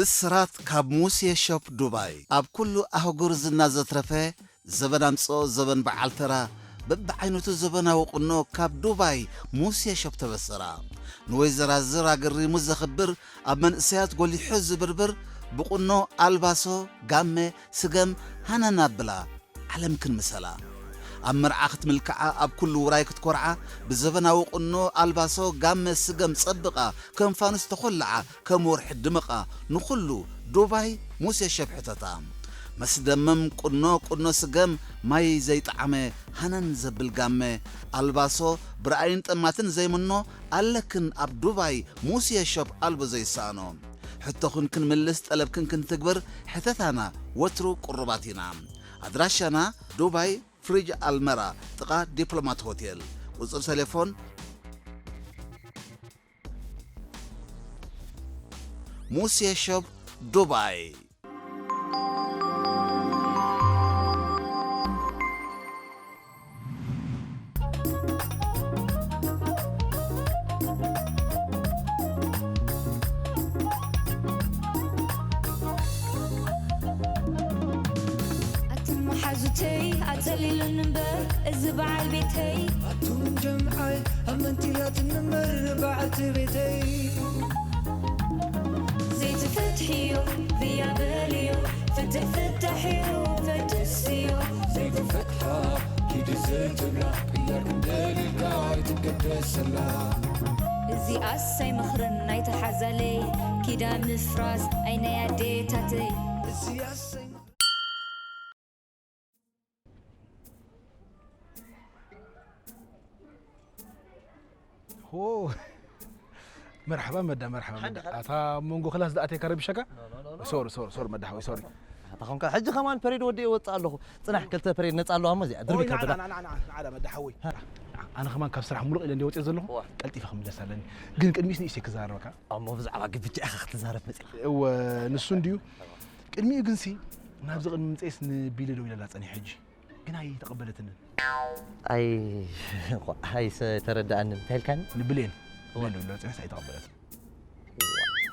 ብስራት ካብ ሙሴ ሾፕ ዱባይ። ኣብ ኩሉ ኣህጉር ዝና ዘትረፈ፣ ዘበን ኣምጽኦ ዘበን በዓል ተራ፣ በብዓይነቱ ዘበናዊ ቁኖ ካብ ዱባይ ሙሴ ሾፕ ተበሰራ። ንወይዘራዝር ኣገሪሙ ዘኽብር፣ ኣብ መንእሰያት ጎሊሑ ዝብርብር፣ ብቁኖ ኣልባሶ፣ ጋመ፣ ስገም፣ ሃነን ኣብላ። ዓለም ክንምሰላ። ኣብ መርዓ ክትምልክዓ፣ ኣብ ኩሉ ውራይ ክትኮርዓ፣ ብዘበናዊ ቁኖ ኣልባሶ ጋመ ስገም ጸብቓ፣ ከም ፋኑስ ተኾልዓ፣ ከም ወርሒ ድምቓ፣ ንኹሉ ዱባይ ሙሴ ሸብሕተታ። መስደመም ቁኖ፣ ቁኖ ስገም፣ ማይ ዘይጠዓመ፣ ሃነን ዘብል ጋመ፣ ኣልባሶ ብርኣይን ጠማትን ዘይምኖ፣ ኣለክን ኣብ ዱባይ ሙሴ ሸብ ኣልቦ ዘይሰኣኖ። ሕቶኽን ክንምልስ፣ ጠለብክን ክንትግብር፣ ሕተታና ወትሩ ቅሩባት ኢና። ኣድራሻና ዱባይ ፍሪጅ ኣልመራ ጥቓ ዲፕሎማት ሆቴል። ቁጽሪ ቴሌፎን ሙሴ ሾፕ ዱባይ። ኣቱም መሓዙተይ ኣጸሊሉኒ እምበር እዚ በዓል ቤተይ። ኣቱም ጀምዓይ ኣብ መንቲላት እንምበር በዓልቲ ቤተይ። ዘይትፈትሕዮ ብያ በልዮ ፍትሕ ፍታሕዮ ፈትስዮ። ዘይትፈትሓ ኪዲ ዘይትብላ ቅያር ክንደልልካ ኣይትገደሰላ። እዚኣስ ኣይመኽርን ናይቲ ሓዛለይ ኪዳን ምፍራስ ኣይ ናይ ኣዴታተይ። እዚኣስ ኣይመኽርን። ሆ መርሓባ መዳ መርሓባ መዳ ኣታ መንጎ ክላስ ዝኣተካ ረብሸካ ሶሪ ሶሪ ሶሪ መዳ ሓወይ ሶሪ ኣታ ኾንካ ሕጂ ከማን ፐሬድ ወዲኤ ወፅእ ኣለኹ ፅናሕ ክልተ ፐሬድ ነፃ ኣለዋ እሞ እዚኣ ድርቢ ከብላ ንዓዳ መዳ ሓወይ ኣነ ከማን ካብ ስራሕ ሙሉቕ ኢለ እንዲ ወፅእ ዘለኹ ቀልጢፈ ክምለስ ኣለኒ ግን ቅድሚስ ንእሽተይ ክዛረበካ እሞ ብዛዕባ ግብቻ ኢኻ ክትዛረብ መፅእ እወ ንሱ እንድዩ ቅድሚኡ ግንሲ ናብዚ ቅድሚ ምፅኤስ ንቢለ ደው ኢለላ ፀኒሕ ሕጂ ግን ኣይተቐበለትንን። ኣይ ኣይተረድኣንን እንታይ ኢልካኒ? ንብሌን ብሌን ንብሎ ጽንስ ኣይተቐበለትን።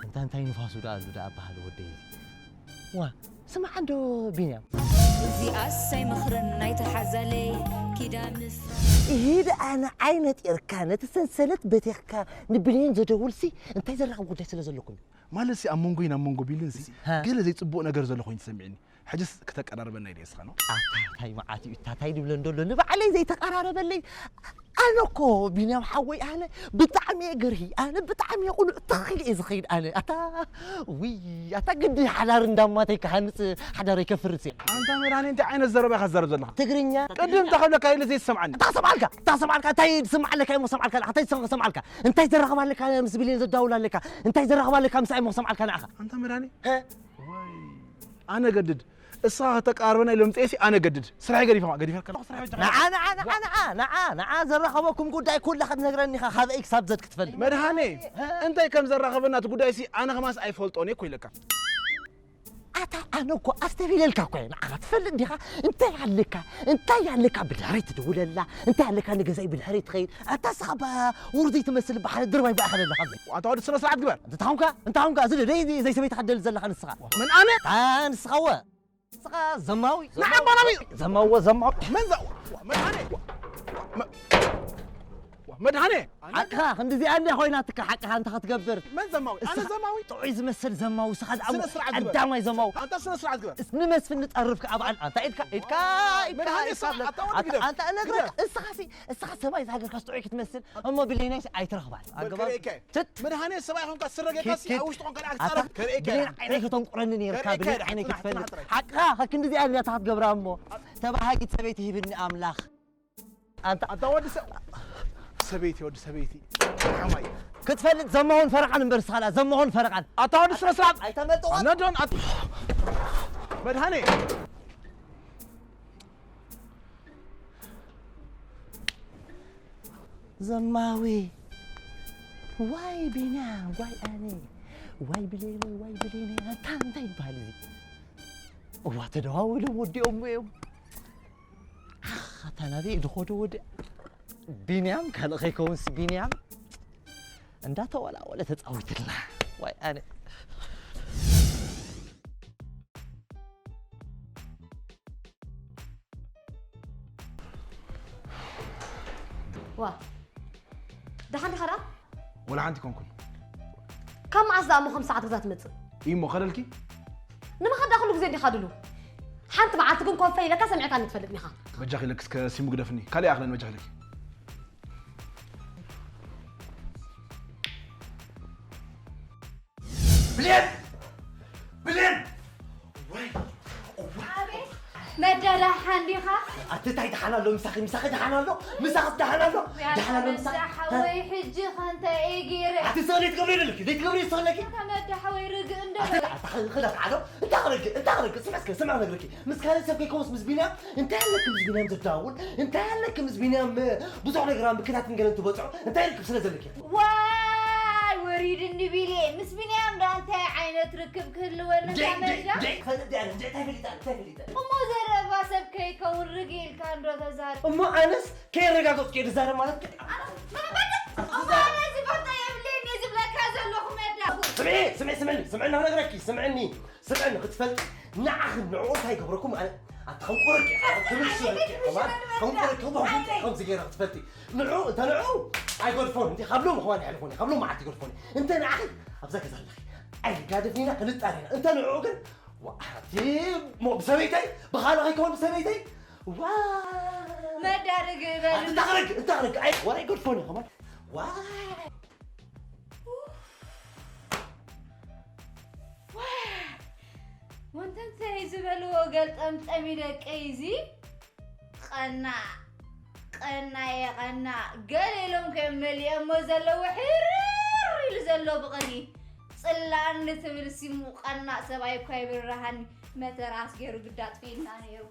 እንታ እንታይ ንፋሱ ደኣ ኣሉ ደኣ በሃል ወደይ እዚ ዋ ስማዕ እንዶ ቢንያም እዚኣስ ኣይመኽርን ናይቲ ሓዛለይ ኪዳን ምስ ኢሂድ ኣነ ዓይነ ጤርካ ነቲ ሰንሰለት በቴኽካ ንብሌን ዘደውልሲ እንታይ ዘራኽብ ጉዳይ ስለ ዘለኩም እዩ ማለት ሲ ኣብ መንጎይ ናብ መንጎ ቢልን ሲ ገለ ዘይጽቡቕ ነገር ዘሎ ኮይኑ ተሰሚዕኒ ሕጅስ ክተቀራርበና ኢለ እስኻ ነው ኣታ ታይ መዓት እዩ እታ ታይ ድብለ እንደሎ ንባዕለይ ዘይተቀራረበለይ ኣነ እኮ ቢንያም ሓወይ ኣነ ብጣዕሚ እየ ገርሂ ኣነ ብጣዕሚ እየ ቁኑዕ ተኺል እየ ዝኸይድ ኣነ ኣታ ውይ ኣታ ግዲ ሓዳር እንዳማተይ ክሃንፅ ሓዳረይ ከፍርስ እየ ኣንታ መድሃኒ እንታይ ዓይነት ዘረባ ኢኻ ትዛረብ ዘለኻ ትግርኛ ቅድም እንታይ ክብለካ ኢለ ዘይትሰምዓኒ እንታይ ክሰምዓልካ እንታይ ክሰምዓልካ እንታይ ዝስምዓለካ እሞ ክሰምዓልካ እንታይ ክሰምዓልካ እንታይ ዘራኽብ ኣለካ ምስ ብሌን ዘዳውል ኣለካ እንታይ ዘራኽብ ኣለካ ምሳይ እሞ ክሰምዓልካ ንዓኻ ኣንታ መድሃኒ ኣነ ገድድ እስኻ ከተቃርበና ኢሎም ጸየሲ ኣነ ገድድ ስራሐይ ገዲፈ ገዲፈ ከለኹ ስራሐይ ወጀኻ ንዓ ንዓ ንዓ ንዓ ንዓ ንዓ ዘራኸበኩም ጉዳይ ኩላ ክትነግረኒ ኢኻ ካበይ ክሳብ ዘድ ክትፈልጥ መድሃኔ እንታይ ከም ዘራኸበና እቲ ጉዳይ ሲ ኣነ ከማስ ኣይፈልጦን እኮ ኢለካ ኣታ ኣነ እኮ ኣስተብሂለልካ እኮ እየ ንዓኻ ትፈልጥ ዲኻ እንታይ ኣለካ እንታይ ኣለካ ብድሕረይ ትድውለላ እንታይ ኣለካ ንገዛይ ብድሕረይ ትኸይድ ኣታ ስኻ ውርዙይ ትመስል ብሓደ ድርባይ ብኣኸለለኻ ኣታ ወዲ ስነ ስርዓት ግበር እንታይ ኾንካ እንታይ ኾንካ እዚ ደይ ዘይ ሰበይትኻ ትደሊ ዘለኻ ንስኻ ምን ኣነ ኣታ ንስኻ ወ ንስኻ ዘማዊ ንዓባናዊ ዘማዎ ዘማዊ መን ዘ መድሃኔ መድሃኔ ሓቅኻ ክንዲዚኣ እንድያ ኮይናትካ ሓቅኻ እንተ ክትገብር መን ዘማዊ ኣነ ዘማዊ ጥዑይ ዝመስል ዘማዊ ስኻ ዝኣሞ ቀዳማይ ዘማዊ ኣንታ ስነ ስርዓት ግበር ንመስፍን ንጠርፍ ከኣ በዓል ኣንታ ኢድካ ኢድካ ኢድካ ኣንታ እነግረካ እስኻ ሲ እስኻ ሰብኣይ ዝሃገርካ ጥዑይ ክትመስል እሞ ብለይናይ ኣይትረኽባን ኣገባብ መድሃኔ ሰብኣይ ኾንካ ስረ ጌርካ ሲ ኣብ ውሽጢ ኾንካ ደኣ ክትጻረፍ ከርእየካ ብሌን ዓይነይ ከተንቁረኒ ነይርካ ብሌን ዓይነይ ክትፈልጥ ሓቅኻ ከክንዲ እዚኣ እያ ትሓት ገብራ እሞ ተባሃጊት ሰበይቲ ሂብኒ ኣምላኽ ኣንታ ኣንታ ወዲ ሰብ ሰበይቲ ወዲ ሰበይቲ ሓማይ ክትፈልጥ ዘማውን ፈረቓን እምበር ስኻላ ዘማውን ፈረቓን ኣታ ወዲ ስነ ስርዓት ኣይተመጥዋ ነዶን መድሃኔ ዘማዊ ዋይ ቢንያም ዋይ ኣነ ዋይ ብሌነ ዋይ ብሌነ ኣንታ እንታይ ይበሃል እዚ እዋ ተደዋዊሎም ወዲኦሞ እዮም ኣታ ናበይ ዝኸዶ ወዲ ቢንያም ካልእ ከይከውንስ ቢንያም እንዳተወላወለ ተፃዊትልና ዋይ ኣነ ዋ፣ ደሓን ዲኻ ደኣ? ወላ ሓንቲ ኮንኩን። ካብ መዓስ ደኣ እሞ ከም ሰዓት ገዛ ትመጽእ? እሞ ከደልኪ? ንምኻድ ደኣ ኩሉ ግዜ እንዲኻ ድሉ? ሓንቲ መዓልቲ ግን ኮፈ ኢለካ ሰሚዕካኒ ትፈልጥ ዲኻ? በጃኺ ኢለኪ እስከ ሲሙ ግደፍኒ። ካልእ ይኣኽለኒ በጃኺ ኢለኪ። ብሌን! ብሌን! ወይ! መዳ ደሓን ዲኻ? ኣቲ እንታይ ደሓን ኣሎ ምሳኺ? ምሳኺ ደሓን ኣሎ? ምሳኺ ደሓን ኣሎ? ደሓን ኣሎ ምሳኺ? መዳ ሓወይ ሕጂ ኸንተ ኢጊረ ኣቲ ሰለይ ትገብሪ ዘለኪ፣ ዘይትገብሪ ይሰለኪ። ተመዳ ሓወይ ርግእ እንዶ ኣቲ ኣታ ኸዳ ተዓዶ፣ እንታ ኸረግ፣ እንታ ኸረግ፣ ስምዕ እስከ፣ ስምዕ ነግርኪ። ምስ ካልእ ሰብ ከይከውስ ምስ ቢንያም እንታይ ኣለኪ? ምስ ቢንያም ዘዳውን እንታይ ኣለኪ? ምስ ቢንያም ብዙሕ ነገር ኣብ ምክናትን ገለን ትበጽዖ እንታይ ርክብ ስለ ዘለኪ? ዋይ ወሪድኒ ቢሌ ምስ ቢንያም ዳ እንታይ ዓይነት ርክብ ክህልወኒ ጀይ፣ ጀይ፣ ካመልዳ ጀይ፣ ፈለጥ ያለ፣ ጀይ፣ እንታይ ፈሊጣ፣ እንታይ ፈሊጣ? እሞ ዘረባ ሰብ ከይከውን ርግ ኢልካ እንዶ ተዛር እሞ ኣነስ ከየረጋገጽኩ እየ ድዛረብ ማለት እሞ ኣነ ዝፈልጦ የብለይን እየ ዝብለካ ዘለኹ መዳ ስምዒ፣ ስምዒ፣ ስምዒ፣ ስምዒ እናነግረኪ፣ ስምዕኒ፣ ስምዕኒ ክትፈልጢ ንዓኺ ንዕኡ እንታይ ይገብረኩም ኣነ ኣንተ ከምቁረኪ ከምቁረኪ ከምዚ ገይረ ክትፈልጢ ንዑ እንተ ንዑ ኣይገድፎን እንዲ ካብ ሎም ኸዋን ይሕልፎን ካብ ሎም መዓልቲ ይገድፎን እንተ ንዓኺ ኣብዛ ገዛ ኣለኺ ኣይጋደፍኒና ክንጣሪና እንተ ንዑ ግን ዋዓቲ ብሰበይተይ ብኻልእ ከይከውን ብሰበይተይ ዋ መዳርግ በል እንታኽረግ እንታኽረግ ኣይ ወላ ይገድፎን ከማን ዋ ወንተንተይ ዝበልዎ ገልጠምጠም ይደቀይ እዚ ቐናእ ቐናእ የቐናእ ገለ ኢሎም ከዮም መሊኦሞ ዘለዉ ሕርር ኢሉ ዘሎ ብቕኒ ጽላኒ ትብል ሲሙ ቐናእ ሰብኣይ እኳ ይብርሃኒ መተራስ ገይሩ ግዳ ኣጥፊእና ነይሩ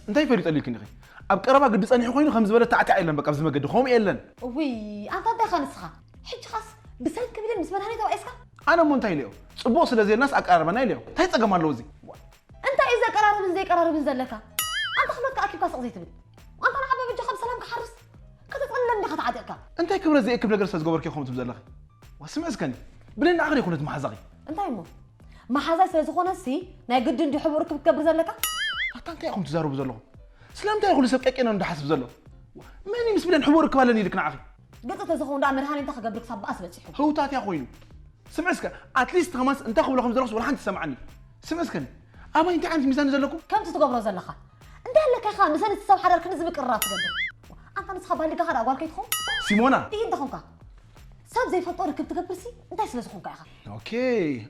እንታይ ፈሊጠልኪ ኢኺ? ኣብ ቀረባ ግዲ ጸኒሑ ኮይኑ ከም ዝበለ ታዕታዕ የለን በቃ ኣብዚ መገዲ ከምኡ የለን። እውይ ኣንታ እንታይ ኢኻ ንስኻ? ሕጂ ኻስ ብሰንኪ ብሌን ምስ መድሃኒት ተባኢስካ? ኣነ እሞ እንታይ ኢለዮ? ጽቡቕ ስለ ዘየልናስ ኣቀራርባና ኢለዮ። እንታይ ጸገም ኣለዎ እዚ? እንታይ እዩ ዘቀራርብን ዘይቀራርብን ዘለካ? ኣንታ ክመትካ ኣኪብካ ስቕ ዘይትብል? ኣንታ ንዓባ በጃኻ ብሰላም ክሓርስ ከተጽልለኒ ዲኻ ተዓጢቕካ? እንታይ ክብረት ዘየክብ ነገር ስለ ዝገበርክዮ ከምኡ ትብል ዘለኺ? ዋ ስምዒ እስከኒ። ብሌን ንዓኺ ዶ ኣይኮነት መሓዛኺ? እንታይ እሞ? መሓዛይ ስለ ዝኾነሲ ናይ ግድን ድዩ ሕቡእ ርክብ ክትገብር ዘለካ? ኣታ እንታይ ኢኹም ትዛረቡ ዘለኹም? ስለምንታይ ኩሉ ሰብ ቀቂኖም ዝሓስብ ዘሎ? መን እዩ ምስ ብሌን ሕቡእ ርክብ ኣለኒ ኢልክ ንዓኺ? ገጽ ተዝኸውን ደኣ መድሃኔ እንታይ ክገብር ክሳብ በኣስ በጺሑ? ህውታት እያ ኮይኑ። ስምዒ እስከ ኣትሊስት ከማንስ እንታይ ክብሎ ከም ዘለኹስ ወላ ሓንቲ ትሰምዓኒ። ስምዒ እስከ ኣባይ እንታይ ዓይነት ሚዛን እዩ ዘለኩም? ከምቲ ትገብሮ ዘለኻ እንታይ ኣለካ ኢኻ ምሰን እቲ ሰብ ሓዳር ክንድዚ ምቅርራብ ትገብር? ኣንታ ንስኻ ባሊጋኻ ደኣ ጓል ከይትኸውን? ሲሞና! ኢሂ እንተኾንካ ሰብ ዘይፈልጦ ርክብ ትገብርሲ እንታይ ስለ ዝኾንካ ኢኻ? ኦኬ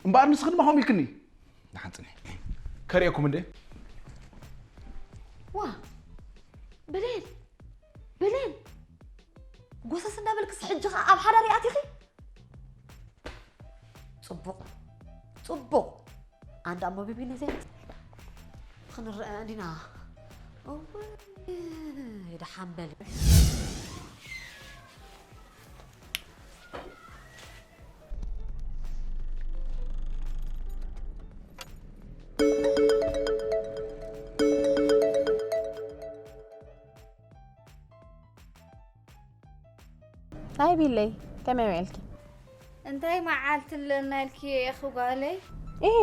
እምበኣር ንስኺ ድማ ከምኡ ኢልክኒ። ደሓን ጽንሒ። ከርእየኩም እንዴ? ዋ ብሌን ብሌን ጎሰስ እንዳበልክስ ሕጂ ኸኣ ኣብ ሓዳር ይኣቲኺ? ጽቡቕ ጽቡቕ ኣንዳ እሞ ቢቢኒ ዘይመጽእ ክንረአ እንዲና እወ ደሓን በል ኣይ ቢለይ ከመይ ውዒልኪ? እንታይ መዓልቲ ኣለና ኢልኪ ኢኺ ጓለይ? ኢሂ።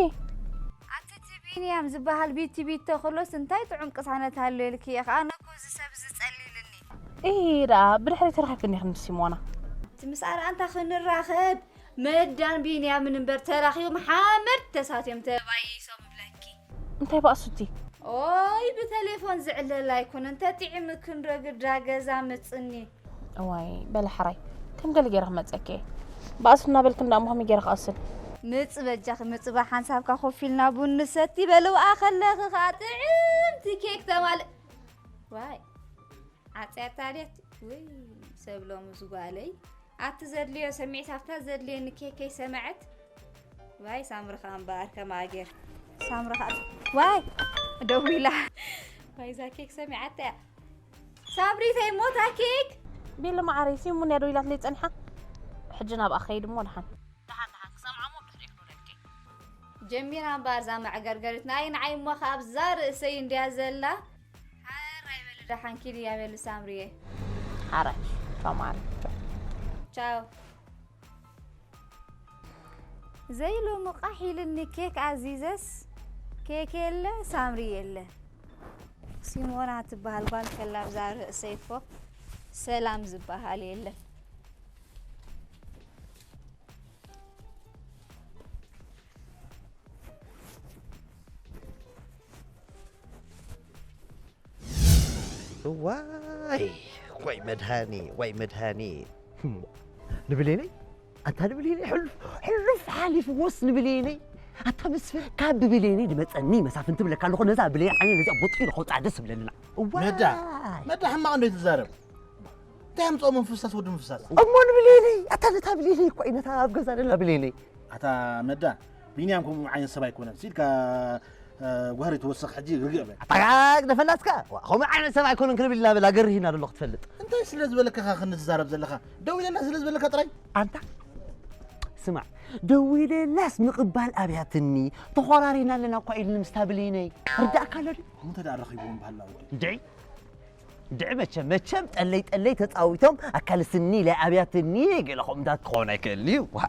ኣቲ እቲ ቢንያም ዝበሃል ቢቲ ቢቶ ክሎስ እንታይ ጥዑም ቅሳነት ኣሎ ኢልኪ ኢኺ? ኣነ እኮ እዚ ሰብ እዚ ጸሊልኒ። ኢሂ ደኣ ብድሕሪት ተራኺብክኒ ኢኺ ምስ ሲሞና። እቲ ምስ ኣርኣንታ ክንራኸብ መዳን ቢንያምን እምበር ተራኺቦም ሓመድ ተሳትዮም ተባኢሶም እብለኪ። እንታይ ባእሱ እቲ? ኦይ ብተሌፎን ዝዕለል ኣይኮነን ተጥዒምክን ዶ ግዳ ገዛ ምጽኒ። እዋይ በሊ ሕራይ ከም ገለ ገይረ ክመጸኪ እየ። ባእሱ እናበልኪ እንዳ እሞ ከመይ ገይረ ክኣስል? ምጽ በጃኺ ምጽ ብሓንሳብካ ኮፍ ኢልና ቡን ንሰቲ በልውኣ ከለኺ ከኣ ጥዕምቲ ኬክ ተማልእ። ዋይ ዓጽያታ ድያ እቲ ውይ ሰብ ሎምስ ጓለይ ኣቲ ዘድልዮ ሰሚዕስ ኣብታ ዘድልየኒ ኬክ ከይሰመዐት ዋይ ሳምሪ ከኣ እምበኣር ከምኣ ጌር ሳምሪ ከኣ ዋይ ደዊላ ዋይ እዛ ኬክ ሰሚዓታ እያ ሳምሪተይ እሞ እታ ኬክ ቤለ መዓረይ ሲሙን እያ ደዊላትለይ ጸኒሓ ሕጂ ናብኣ ክኸይድ እሞ ደሓን ደሓን ደሓን ክሰምዓ እሞ ብድሕሪኡ ክደውለልኪ ጀሚራ እምበኣር እዛ መዕገርገሪት ንኣይ ንዓይ እሞ ከኣ ኣብዛ ርእሰይ እንድያ ዘላ ሓራይ በሊ ደሓን ኪዲ እያ በሊ ሳምሪየ ሓራይ ቻው ማሪ ቻው ዘይሎሚ ቃሕ ኢልኒ ኬክ ኣዚዘስ ኬክ የለ ሳምሪ የለ ሲሞና ትበሃል ጓል ከላ ኣብዛ ርእሰይ እኮ ሰላም ዝበሃል የለን። ዋይ ዋይ መድሃኒ ዋይ መድሃኒ። ንብሌነይ ኣታ ንብሌነይ ሕሉፍ ሕሉፍ ሓሊፍዎስ ንብሌነይ ኣታ መስፍን ካብ ብብሌነይ ድመፀኒ መሳፍን ትብለካ ኣለኹ። ነዛ ብሌን ዓይነ ነዚኣ ቦጢ ንኸውፅዓ ደስ ብለና። ዋይ መዳ መዳ ሕማቕ እንዶ ትዛረብ እንታይ ኣምፅኦ መንፍሳስ ወዲ መንፍሳስ እሞ ንብሌነይ ኣታ ነታ ብሌነይ እኮ እዩ ነታ ኣብ ገዛ ደላ ብሌነይ ኣታ መዳ ቢንያም ከምኡ ዓይነት ሰብ ኣይኮነን ሲልካ ጓህሪ ትወስኽ ሕጂ ርግእ በል ኣታ ግደፈናትካ ከምኡ ዓይነት ሰብ ኣይኮነን ክንብል ኢና በላ ገርሂና ደሎ ክትፈልጥ እንታይ ስለ ዝበለካ ክንዝዛረብ ዘለካ ደው ኢለና ስለ ዝበለካ ጥራይ ኣንታ ስማዕ ደዊለላስ ምቕባል ኣብያትኒ ተኾራሪና ኣለና እኳ ኢልኒ ምስታ ብሌነይ ርዳእካ ኣሎ ድዩ እንተ ደኣ ረኺብዎም ባህላ ወዲ እንድዒ እንድዒ መቸም መቸም ጠለይ ጠለይ ተፃዊቶም ኣካል ስኒ ላይ ኣብያትኒ ገለ ከምታት ክኸውን ኣይክእልን እዩ ዋ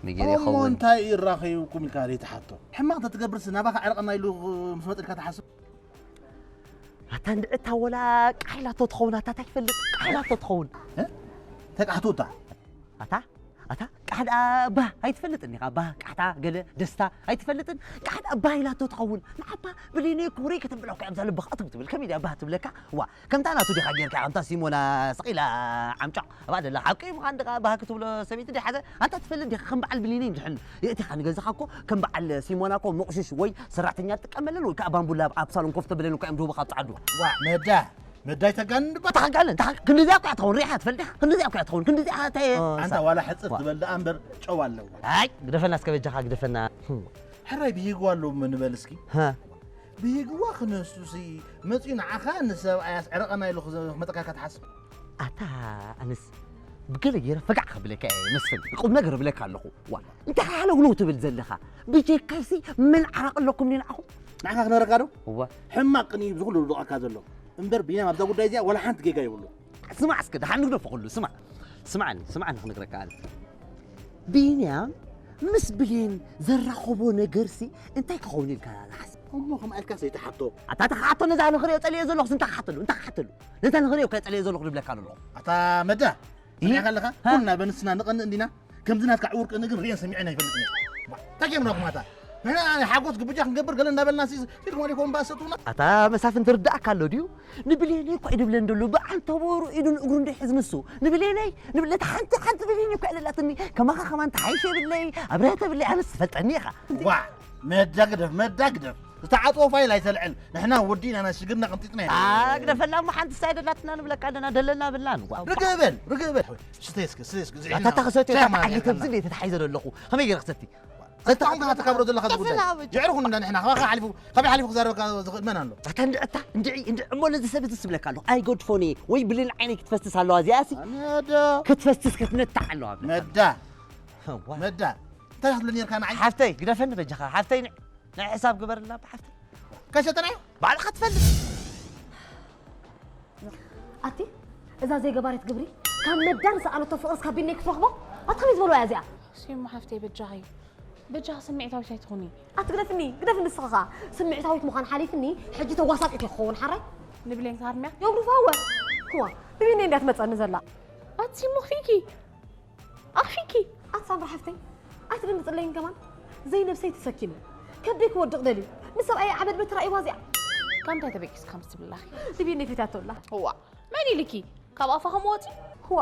ንገለ እሞ ይኸውን እንታይ ይራኸብኩም ኢልካ ዘይትሓቶ ሕማቕ ተትገብርስ ናባኻ ዕረቐና ኢሉ ምስ መጥልካ ትሓስብ ኣታ እንድዒ እታ ወላ ቃሒላቶ ትኸውን ኣታ እንታይ ይፈልጥ ቃሒላቶ ትኸውን ተቃሕቱ እታ ኣታ ኣታ ቃሕዳ ባህ ኣይትፈልጥን ኢኻ ባህ ቃሕታ ገለ ደስታ ኣይትፈልጥን ቃሕዳ ባህ ኢላቶ ትኸውን ንዓባ ብሌነይ ክብረይ ከተብላ እኮ ኣብዛ ልብኻ ኣትም ትብል ከመይ ድያ ባህ ትብለካ ዋ ከምታ ናቱ ዲኻ ጌርካ ከምታ ሲሞና ስቕ ኢላ ዓምጫዕ ኣብኣ ደላ ሓቂ ምዃን ድኻ ባህ ክትብሎ ሰበይቲ ድሓዘ ኣንታ ትፈልጥ ዲኻ ከም በዓል ብሌነይ እንድሕን የእቲኻ ንገዛኻ እኮ ከም በዓል ሲሞና እኮ መቑሽሽ ወይ ሰራሕተኛ ትጥቀመለን ወይ ከዓ ባምቡላ ኣብ ሳሎን ኮፍ ተብለን እኮ እዮም ድህቡኻ ኣብ ፃዓዱ ዋ መዳ መዳይ ተጋንን ድባ ተሓጋለን ክንዲዚኣ እኮ እያ ትኸውን ሪኢኻ ትፈልጥ ዲኻ ክንዲዚኣ እኮ እያ ትኸውን ክንዲዚኣ እንታይ ኣንታ ዋላ ሕፅር ትበል ደኣ እምበር ጨው ኣለዎ ኣይ ግደፈና እስከ በጃኻ ግደፈና ሕራይ ብሂግዋ ኣለዎም ንበል እስኪ ሃ ብሂግዋ ክነሱሲ መፅኡ ንዓኻ ንሰብኣያስ ዕረቐና ኢሉ ክመፀካ ኢልካ ትሓስብ ኣታ ኣነስ ብገለ ገይረ ፈጋዕ ከብለካ እየ መስፍን ቁም ነገር እብለካ ኣለኹ ዋ እንታይ ሓለውነው ትብል ዘለኻ ብጀካይሲ መን ዓራቕ ኣለኩም ኒ ንዓኹም ንዓኻ ክነረካ ዶ እዋ ሕማቕ ቅንኢ ብዝኹሉ ዝውድቐካ ዘሎ እምበር ቢንያም ኣብዛ ጉዳይ እዚኣ ዋላ ሓንቲ ጌጋ የብሉ ስማዕ እስከ ደሓን ንግደፎ ኩሉ ስማዕ ስማዕኒ ስማዕኒ ክነግረካ ኣነ ቢንያም ምስ ብሌን ዘራኸቦ ነገርሲ እንታይ ክኸውን ኢልካ ዝሓስብ እሞ ከምኣ ኢልካ ዘይትሓቶ ኣታ ተኻሓቶ ነዛ ንኽሪኦ ጸልየ ዘለኹስ እንታይ ክሓተሉ እንታይ ክሓተሉ ነዛ ንኽሪኦ ከ ጸልየ ዘለኹ ንብለካ ኣለኹ ኣታ መዳ ሪኣ ከለኻ ኩልና በንስና ንቐንእ እንዲና ከምዚ ናትካ ዕውር ቅንኢ ግን ርእየን ሰሚዐን ኣይፈልጥን እንታይ ጌርናኩም ኣታ ንሕና ሓጎስ ግብጃ ክንገብር ገለ እናበልና ሲልኩም ኣሊኮም ባሰጡና ኣታ መሳፍንቲ ርዳእካ ኣሎ ድዩ ንብሌነይ እኳ እዩ ድብለን ደሎ ብዓንተቦሩ ኢዱን እግሩ እንድሕዝ ንሱ ንብሌነይ ንብለታ ሓንቲ ሓንቲ ብሌነይ እኳ ኣለላትኒ ከማኻ ከማን ተሓይሸ የብለይ ኣብረህ ተብለይ ኣነስ ትፈልጠኒ ኢኻ ዋ መዳ ግደፍ መዳ ግደፍ ዝተዓፅዎ ፋይል ኣይተልዕል ንሕና ወዲእና ናይ ሽግርና ቅንጢጥና ኢና ኣግደፈላ እሞ ሓንቲ ሳይ ደላትና ንብለካ ኣለና ደለና ብላን ርግእ በል ርግእ በል ስተይ እስኪ ስተይ እስኪ ኣታታ ክሰትዮ ተዓጊተ ኣብዚ እንደ ተታሒዘ ዘለኹ ከመይ ገይረ ክሰቲ ዘታኹም ከ ተካብሮ ዘለኻ ዝጉዳይ የዕርኹም እንዳ ንሕና ካባኻ ሓሊፉ ካበይ ሓሊፉ ክዛረበካ ዝኽእል መን ኣሎ ኣታ እንድዕታ እንድዒ እንድዒ እሞ ነዚ ሰብ እዚ ስብለካ ኣለኹ ኣይጎድፎኒ ወይ ብሌን ዓይነይ ክትፈስስ ኣለዋ እዚኣሲ ኣነዶ ክትፈስስ ክትነታዕ ኣለዋ መዳ መዳ እንታይ ክትብለኒ ነርካ ንዓይ ሓፍተይ ግደፈኒ በጃኻ ሓፍተይ ን- ናይ ሕሳብ ግበርላ ሓፍተይ ከሸጠናዮ ባዕልኻ ትፈልጥ ኣቲ እዛ ዘይገባሪት ግብሪ ካብ መዳን ሰኣነቶ ፍቕርስ ካብ ቢነይ ክትረኽቦ ኣታ ከመይ ዝበልዋ እያ እዚኣ ሲሞ ሓፍተይ በጃኺ በጃኺ ስምዒታዊት ኣይትኹኒ ኣቲ ግደፍኒ ግደፍ ንስኻ ስምዒታዊት ምዃን ሓሊፍኒ ሕጂ ተዋሳጢት እየ ክኸውን ሓራይ ንብሌን ካርምያ የጉርፋወ ክዋ ብቢነይ እንድያ ትመፀኒ ዘላ ኣቲ ሲሞ ኣኽፊኪ ኣኽፊኪ ኣቲ ሳምራ ሓፍተይ ኣይትደንግፅለይን ከማን ዘይነብሰይ ተሰኪሙ ከብደይ ክወድቕ ደልዩ ንሰብኣይ ዓበድ በትራ እዋ እዚኣ ካብ እንታይ ተበጊስካ ምስ ትብላኺ ንቢነይ ፈትያቶ ኣላ እዋ መን ኢልኪ ካብ ኣፋ ከም ወፂ ህዋ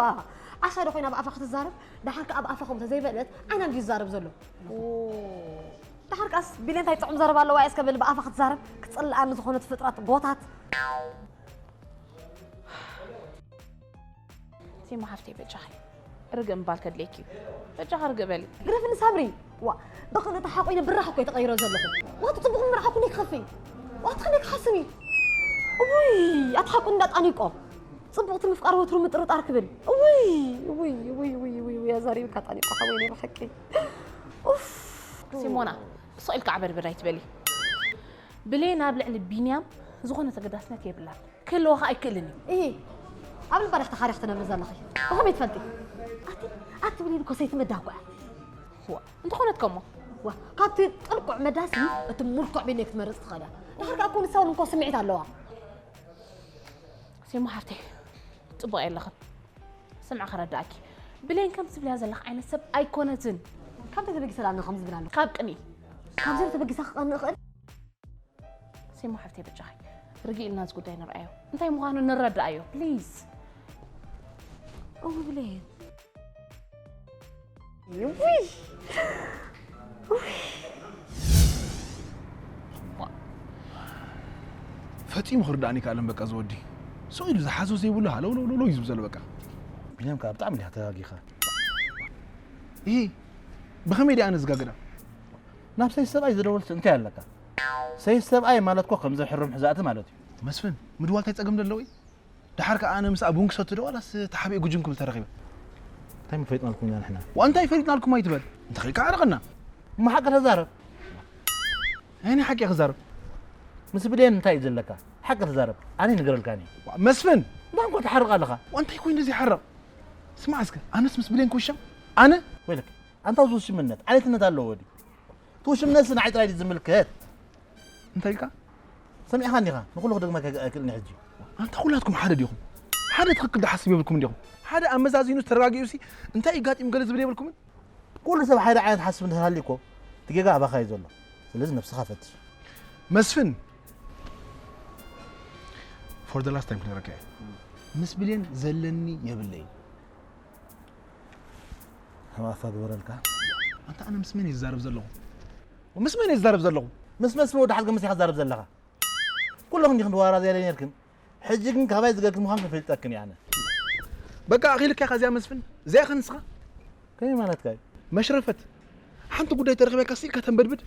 ዓሻ ዶ ኮይና ብኣፋ ክትዛረብ ደሓር ከኣ ብኣፋ ከም ተዘይበለት ዓይና እንድዩ ዝዛረብ ዘሎ ደሓር ከኣስ ቢለ እንታይ ጥዑም ዘረባ ኣለዋ እየ እስከብል ብኣፋ ክትዛረብ ክፅልኣኒ ዝኾነት ፍጥረት ጎታት ሲሞ ሓፍተይ በጃኺ ርግእ ምባል ከድልየኪ እዩ በጃኺ ርግእ በሊ ግረፍኒ ሳምሪ ዋ ብኽልተ ሓቆይነ ብራኽ እኮ ተቐይሮ ዘለኹ ዋቱ ፅቡቕ ምራሓኩ ኔ ክኸፍይ ዋቱ ኸነ ክሓስብ እዩ ውይ ኣቲ ሓቁ እንዳጣኒቆ ፅቡቕቲ ምፍቃር ወትሩ ምጥርጣር ክብል ውይ ውይ ውይ ውይ ውይ ውይ ኣዛሪብካ ጣኒቆ ሓወይነ ብሓቂ ኡፍ ሲሞና ስቕ ኢልካ ዓበድበድ ኣይትበሊ ብሌን ኣብ ልዕሊ ቢንያም ዝኾነ ተገዳስነት የብላን ክህልወኻ ኣይክእልን እዩ እሂ ኣብ ልባ ዳሕቲ ሓሪኽ ትነብሪ ዘለኺ ብኸመይ ትፈልጢ ኣቲ ኣቲ ብሌን እኮ ሰይቲ መዳ እኮ እያ ዋ እንተኾነት ከሞ ዋ ካብቲ ጥልቁዕ መዳሲ እቲ ሙልኩዕ ቢነይ ክትመርፅ ትኽእል እያ ድሓር ከዓ እኮ ንሳ እውን እንኮ ስምዒት ኣለዋ ሴማ ሓፍተይ፣ ጽቡቕ የለኽን። ስምዒ ከረዳእኪ፣ ብሌን ከም ትብልያ ዘለኽ ዓይነት ሰብ ኣይኮነትን። ካብ እንታይ ተበጊሰ ደኣ ከም ዝብል ኣሎ? ካብ ቅንኢ። ካብዚ ተበጊሳ ክቐንእ እኽእል? ሴማ ሓፍተይ፣ በጃኺ ርግእ ኢልና እዚ ጉዳይ ንርኣዮ፣ እንታይ ምዃኑ ንረዳእዮ ፕሊዝ። እው ብሌን። ውይ። ፈጺሙ ክርዳእኒ ይከኣለን። በቃ ዝወዲ ስቕ ኢሉ ዝሓዞ ዘይብሉ ሃለውለውለውለው እዩ ዝብል ዘሎ። በቃ ቢንያም ከዓ ብጣዕሚ ዲኻ ተጋጊኻ። ይሄ ብኸመይ ዲኣ ኣነ ዝጋግዳ? ናብ ሰይ ሰብኣይ ዝደወልስ እንታይ ኣለካ? ሰይ ሰብኣይ ማለት ኮ ከምዚ ሕሩም ሕዛእቲ ማለት እዩ። መስፍን፣ ምድዋል እንታይ ጸገም ደለዎ እዩ? ደሓር ከኣ ኣነ ምስኣ ቡን ክሰቲ ዶ ዋላስ ተሓቢኤ ጉጅም ክብል ተረኺበ? እንታይ ምፈይጥና ልኩም ኢና ንሕና? ዋ እንታይ ፈሊጥና ልኩም ኣይትበል። እንተኺልካ ኣረቐና። እሞ ሓቂ ተዛረብ። ናይ ናይ ሓቂ ክዛረብ። ምስ ብሌን እንታይ እዩ ዘለካ? ሓቂ ተዛረብ። ኣነ ይነግረልካ እኔ። ዋ መስፍን! እንዳ እንኳ ትሓርቕ ኣለኻ። ዋ እንታይ ኮይኑ ዘይሓርቕ? ስማዕ እስከ ኣነስ ምስ ብሌን ክውሸም? ኣነ? ወይለክ ኣንታ እዚ ውሽምነት ዓሌትነት ኣለዎ ድዩ? እቲ ውሽምነትስ ንዓይ ጥራይ ድዩ ዝምልከት? እንታይ ኢልካ? ሰሚዕኻኒ ኢኻ ንኹሉ ክደግመካ ኣይክእልን ሕጂ። ኣንታ ኩላትኩም ሓደ ዲኹም? ሓደ ትኽክል ድሓስብ የብልኩም ዲኹም? ሓደ ኣመዛዚኑ ተረጋጊኡሲ እንታይ ይጋጢም ገለ ዝብል የብልኩምን? ኩሉ ሰብ ሓደ ዓይነት ሓስብ እንተሃልዩ እኮ እቲ ጌጋ ኣባኻ እዩ ዘሎ። ስለዚ ነብስኻ ፈትሽ። መስፍን for the last time ክነግረካ እየ። ምስ ብሌን ዘለኒ የብለይን። ኣባኻ ግበረልካ። ኣንታ ኣነ ምስ መን እየ ዝዛረብ ዘለኹ? ምስ መን እየ ዝዛረብ ዘለኹ? ምስ መስፍን ወዲ ሓዝገ ምስ ኢኻ ትዛረብ ዘለኻ? ኩለኹም ዲኽን ተዋራዘያ ነርክን? ሕጂ ግን ካባይ ዝገርክን ምዃንክን ፈሊጠክን እየ ኣነ። በቃ ኣኺልካ ኢኻ እዚኣ መስፍን? እዚኣ ኢኻ ንስኻ? ከመይ ማለትካ እዩ? መሽረፈት። ሓንቲ ጉዳይ ተረኺበካ ስኢልካ ተንበድብድ?